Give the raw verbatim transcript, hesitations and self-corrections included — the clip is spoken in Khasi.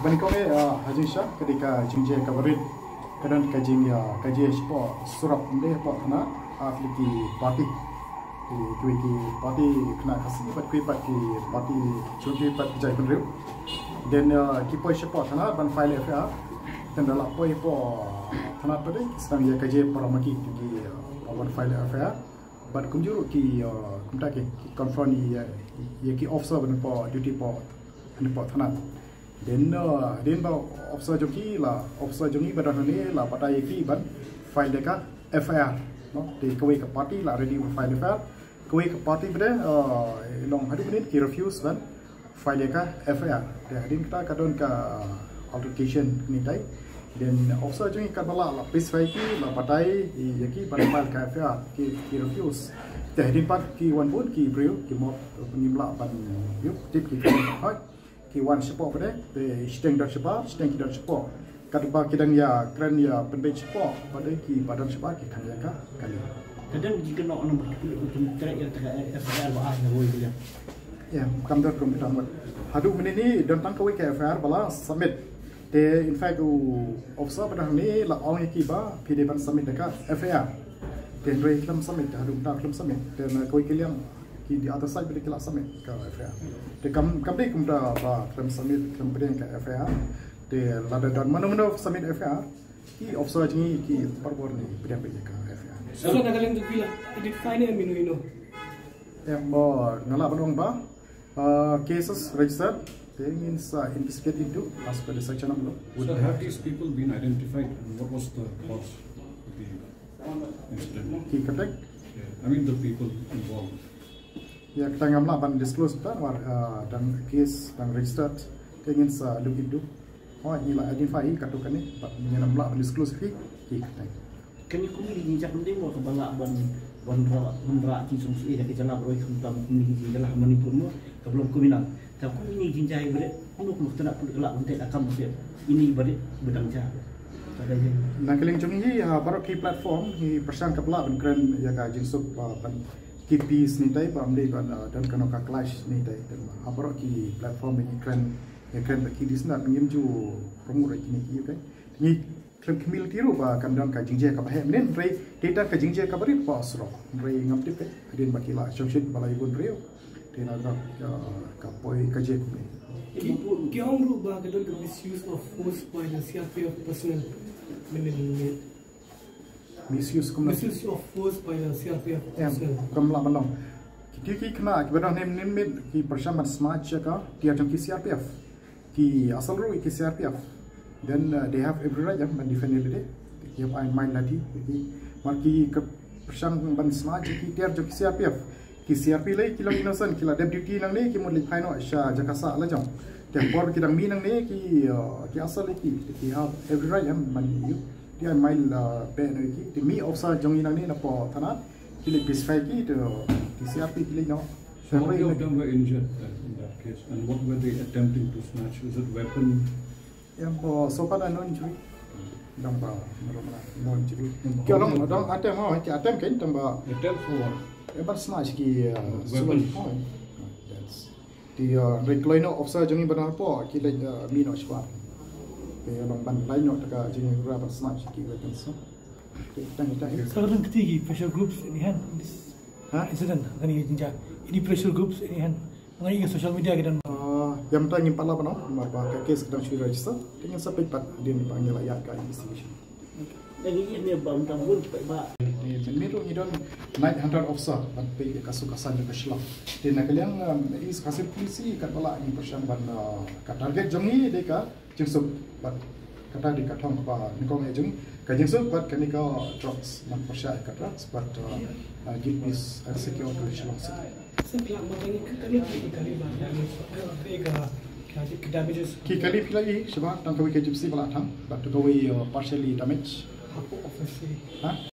Kane ka me, ah, ha jingshisha ka dei ka jingjia kaba rit, ka don ka jing, ah, ka jia shapoh surok, ym dei hapoh thana, ah, ki party. Ki, kiwei ki party khynnah Khasi bad kiwei pat ki party, jong kiwei pat ki jaitbynriew. Then, ah, ki poi shapoh thana ban file F I R. Then da la poi hapoh thana pat de ki sdang ïa ka jia para maki ki, ah, ban file F I R. Bad kumjuh ruh ki, uh, kumta ki, ki confront ïa, ïa ki officer ba hapoh duty hapoh, hapoh thana. Then, uh, then ba officer jong ki la, officer jong ngi ba don hangne la batai ïa ki ban file da ka F I R, no? Te kawei ka party la ready ban file F I R. Kawei ka party pat de, uh, long haduh mynnin ki refuse ban file ïa ka F I R. Te hadien kata ka don ka altercation kane tai. Then officer jong ngi katba la, la pacify ki, la batai ïa ki ban file ka F I R, ki, ki refuse. Te hadien pat ki wan bun ki briew, ki mop, ngim lah ban ïoh tip ki, ki wan shapoh pat de, te shiteng don shabar, shiteng ki don shapoh. Katba ki dang ïakren ïa pynbeit shapoh, pat de kiba don shabar ki khang ïa ka kali. Ka don jingkynnoh namar ki pyntrei ïa ka F I R ba ai na wei ka liang. Ïa, kam don ruh kita mut. Haduh mynne ni don tang kawei ka F I R ba la submit. Te in fact u officer ba don hangne la ong ïa ki ba phi dei ban submit da ka F I R. Te hynrei khlem submit, haduh mynta khlem submit. Te na kawei ka liang ki the other side ba dei ki la submit ka F I R. Te kam, kam dei kumta ba khlem submit, khlem pdiang ka F I R. Te lada don mano mano submit F I R, ki officer jong ngi ki barabor ne pdiang beit ïa ka F I R. So na ka liang jong phi la identify ne em ino ino? Em, ba nga lah ban ong ba, uh, cases registered, te ngin sa investigate into as per the section of law. So have these people been identified and what was the cause of the incident? Ki kynthei? Yeah, I mean the people involved. Ïa, kata ngam lah ban disclose ta, namar, uh, dang case dang registered, te ngin sa look into. Oh, ngi la identify hi katto katne, but ngin ym lah ban disclose hi, hi katne. Kane kumne ki jingjia kumne mo kaba lah ban, ban rah, ban rah ki jong ki, eh, da ki jylla baroh kumta mo kumne ki jingjia ha Manipur mo, kaba long kumne. Ta kumne ki jingjia hi baroh, kumno kumno kata na put ka lah ban teh da kam baroh, ine baroh ba dang jia. Ta da jia. Na ka liang jong ngi, ha, baroh ki platform, ngi pyrshang kaba lah ban kren ïa ka jingsuk, ah, ban keep peace ne tai, ba ym dei ban, ah, don kano ka clash ne tai, ha baroh ki platform ngi kren, ngi kren da ki disna ngim ju promote ïa kine ki, okay? Ngi khlem khmih lynti ruh ba kan don ka jingjia kaba heh mynnin, hynrei dei tang ka jingjia kaba rit hapoh surok. Hynrei ngam tip te hadien ba ki la shongshit ba la ïa bun briew. Te na ka, ka, ka poi ka jia kumne. Ki, ki ong ruh ba ka don ka misuse of force by the C R P F personnel mynnin. Misuse kumno? Misuse of force by the C R P F personnel. Em, kam lah ban long. Kito ki khynnah kiba don hangne mynnin ki pyrshang ban smash ïa ka tiar jong ki C R P F. Ki asal ruh ki C R P F. Then, uh, they have every right, yeah, ban defend ïa lade. Ki hap ai main lathi, ki, mar ki ka pyrshang ban smash ïa ki tiar jong ki C R P F. Ki C R P lei ki long innocent, ki la dep duty nangne, ki mut leit phai noh sha jaka sah la jong. Te por ki dang mih nangne ki, uh, ki asal lei ki, ki have every right, yeah, ban ïoh. Te ai main la beh noh ïa ki. Te mih officer jong ngi nangne napoh thana, ki leit pacify ki, te ki C R P ki leit noh. So how many of them were injured then in that case? And what were they attempting to snatch? Is it weapon? Em, oh, so far no injury. Dang ba, no, no, no injury. Ki long, dang attempt, oh, ki attempt kan, dang ba. Attempt for what? Em, ban snatch ki, uh, weapons. Oh, that's. Te, uh, hynrei kloi noh officer jong ngi ba don hapoh, ki leit, uh, mih noh shabar. Te long ban lait noh da ka jingïarap ban snatch ki weapons, no? Te, tang, tang. So, ka don kti ki pressure groups in hand. Ha? Incident, kane ka jingjia. Any pressure groups in hand. Nga ïohi social media ki don. Ah, ïa mynta ngim pat lah ban ong, namar ba ka case ka dang shu register. Te ngin sa peit pat hadien ba ngi la ïaid ka investigation. Lagi ïa ne ba mynta bun peit ba. Te mynmiet ruh ngi don night hunter officer ban peit ïa ka suk ka saiñ jong ka shlong. Te na ka liang, um, East Khasi Police katba lah ngi pyrshang ban, uh, ka target jong ngi dei ka jingsuk bad kata dei ka thong kaba nyngkong ïa jong ngi, ka jingsuk bad kane ka drugs, ban pyrshah ïa ka drugs bad, uh, uh, keep peace and secure ka shlong city. Sir, phi lah ban ong kane ki kali ba, ka, ka, ka, ka damages. Ki kali phi la ïohi, shuwa tang kawei ka gypsy ba la thang, bad kawei, uh, partially damaged. Hapoh office. Ha?